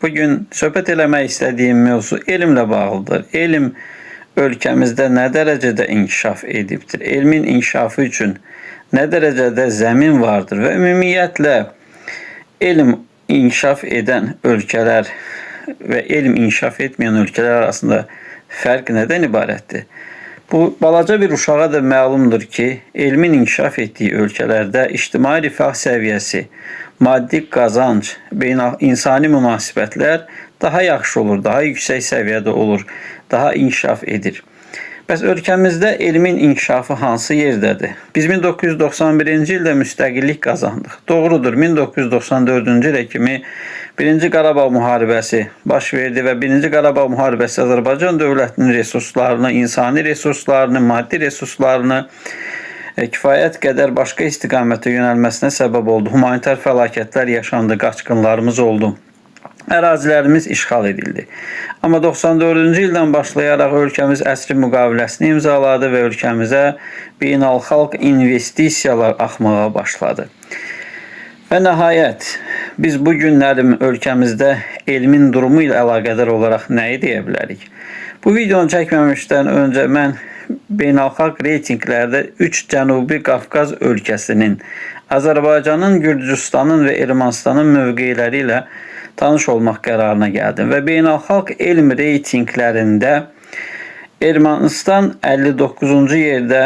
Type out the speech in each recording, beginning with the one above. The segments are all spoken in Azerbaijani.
Bugün söhbət eləmək istədiyim mövzu elmlə bağlıdır. Elm ölkəmizdə nə dərəcədə inkişaf edibdir? Elmin inkişafı üçün nə dərəcədə zəmin vardır və ümumiyyətlə elm inkişaf edən ölkələr və elm inkişaf etməyən ölkələr arasında fərq nədən ibarətdir? Bu balaca bir uşağa da məlumdur ki, elmin inkişaf etdiyi ölkələrdə ictimai rifah səviyyəsi, maddi qazanc, insani münasibətlər daha yaxşı olur, daha yüksək səviyyədə olur, daha inkişaf edir. Bəs ölkəmizdə elmin inkişafı hansı yerdədir? Biz 1991-ci ildə müstəqillik qazandıq. Doğrudur, 1994-cü ilə kimi Birinci Qarabağ müharibəsi baş verdi və Birinci Qarabağ müharibəsi Azərbaycan dövlətinin resurslarını, insani resurslarını, maddi resurslarını kifayət qədər başqa istiqamətə yönəlməsinə səbəb oldu. Humanitar fəlakətlər yaşandı, qaçqınlarımız oldu. Ərazilərimiz işğal edildi. Amma 94-cü ildən başlayaraq ölkəmiz əsr müqaviləsini imzaladı və ölkəmizə beynəlxalq investisiyalar axmağa başladı. Və nəhayət biz bu günlərim ölkəmizdə elmin durumu ilə əlaqədar olaraq nəyi deyə bilərik? Bu videonu çəkməmişdən öncə mən beynəlxalq reytinqlərdə 3 Cənubi Qafqaz ölkəsinin, Azərbaycanın, Gürcüstanın və Ermənistanın mövqeləri ilə tanış olmaq qərarına gəldim və beynəlxalq elm reytinqlərində Ermənistan 59-cu yerdə,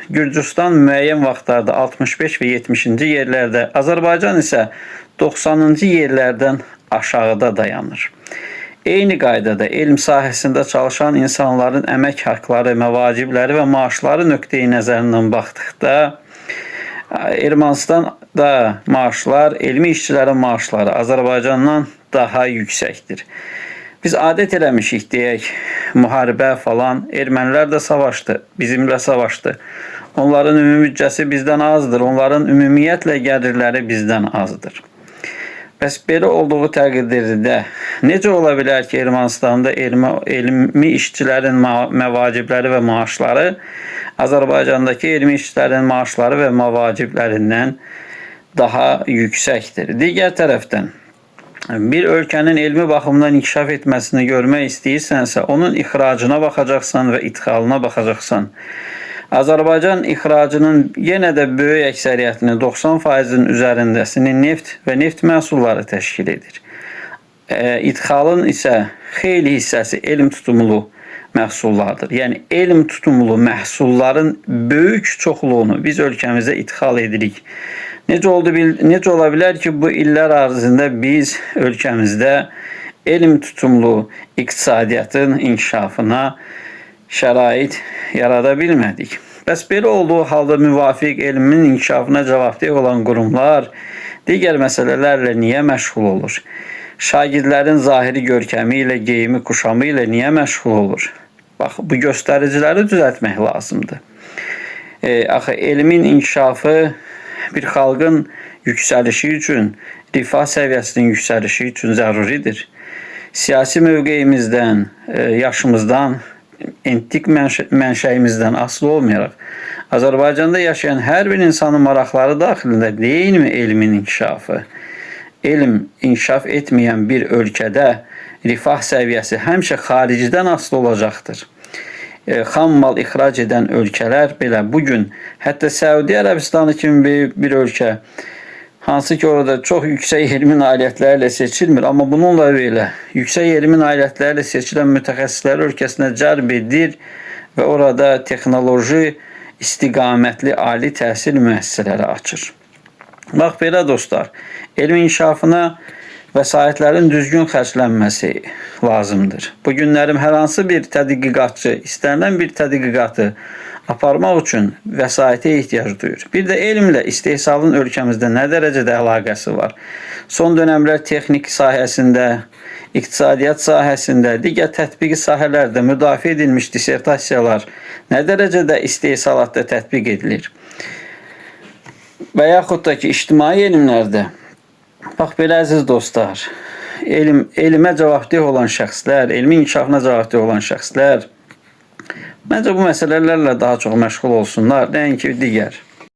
Gürcüstan müəyyən vaxtlarda 65 və 70-ci yerlərdə, Azərbaycan isə 90-cı yerlərdən aşağıda dayanır. Eyni qaydada elm sahəsində çalışan insanların əmək haqqları, məvacibləri və maaşları nöqteyi nəzərindən baxdıqda Ermənistanda maaşlar, elmi işçilərin maaşları Azərbaycandan daha yüksəkdir. Biz adət eləmişik deyək, müharibə falan, ermənilər də savaşdı, bizimlə savaşdı. Onların ümumi büdcəsi bizdən azdır, onların ümumiyyətlə gəlirləri bizdən azdır. Bəs belə olduğu təqdirdə necə ola bilər ki, Ermənistanda elmi işçilərin məvacibləri və maaşları Azərbaycandakı elmi işçilərin maaşları və məvaciblərindən daha yüksəkdir? Digər tərəfdən bir ölkənin elmi baxımdan inkişaf etməsini görmək istəyirsənsə, onun ixracına baxacaqsan və idxalına baxacaqsan. Azərbaycan ixracının yenə də böyük əksəriyyətini, 90%-in üzərindəsini neft və neft məhsulları təşkil edir. İdxalın isə xeyli hissəsi elm tutumlu məhsullardır. Yəni elm tutumlu məhsulların böyük çoxluğunu biz ölkəmizə idxal edirik. Necə ola bilər ki, bu illər ərzində biz ölkəmizdə elm tutumlu iqtisadiyyatın inkişafına şərait yarada bilmədik? Bəs belə olduğu halda müvafiq elmin inkişafına cavabdeh olan qurumlar digər məsələlərlə niyə məşğul olur? Şagirdlərin zahiri görkəmi ilə, geyimi, kuşamı ilə niyə məşğul olur? Bax, bu göstəriciləri düzəltmək lazımdır. Axı elmin inkişafı bir xalqın yüksəlişi üçün, rifah səviyyəsinin yüksəlişi üçün zəruridir. Siyasi mövqeyimizdən, yaşımızdan, etnik mənşəyimizdən asılı olmayaraq Azərbaycanda yaşayan hər bir insanın maraqları daxilində deyilmi elmin inkişafı? Elm inkişaf etməyən bir ölkədə rifah səviyyəsi həmişə xaricdən asılı olacaqdır. Xam mal ixrac edən ölkələr belə bugün, hətta Səudiyyə Ərəbistanı kimi bir ölkə, hansı ki orada çox yüksək elmi nailiyyətləri ilə seçilmir, amma bununla belə yüksək elmi nailiyyətləri ilə seçilən mütəxəssisləri ölkəsinə cəlb edir və orada texnoloji istiqamətli ali təhsil müəssisələri açır. Bax belə dostlar, elm inkişafına vəsaitlərin düzgün xərclənməsi lazımdır. Bu günlərim hər hansı bir tədqiqatçı istənilən bir tədqiqatı aparmaq üçün vəsaitə ehtiyac duyur. Bir də elmlə istehsalın ölkəmizdə nə dərəcədə əlaqəsi var? Son dönəmlər texnik sahəsində, iqtisadiyyat sahəsində, digər tətbiqi sahələrdə müdafiə edilmiş dissertasiyalar nə dərəcədə istehsalatda tətbiq edilir? Və yaxud da ki, ictimai elmlərdə. Bax belə əziz dostlar, elmə cavabdeh olan şəxslər, elmin inkişafına cavabdeh olan şəxslər məncə bu məsələlərlə daha çox məşğul olsunlar, nəinki digər.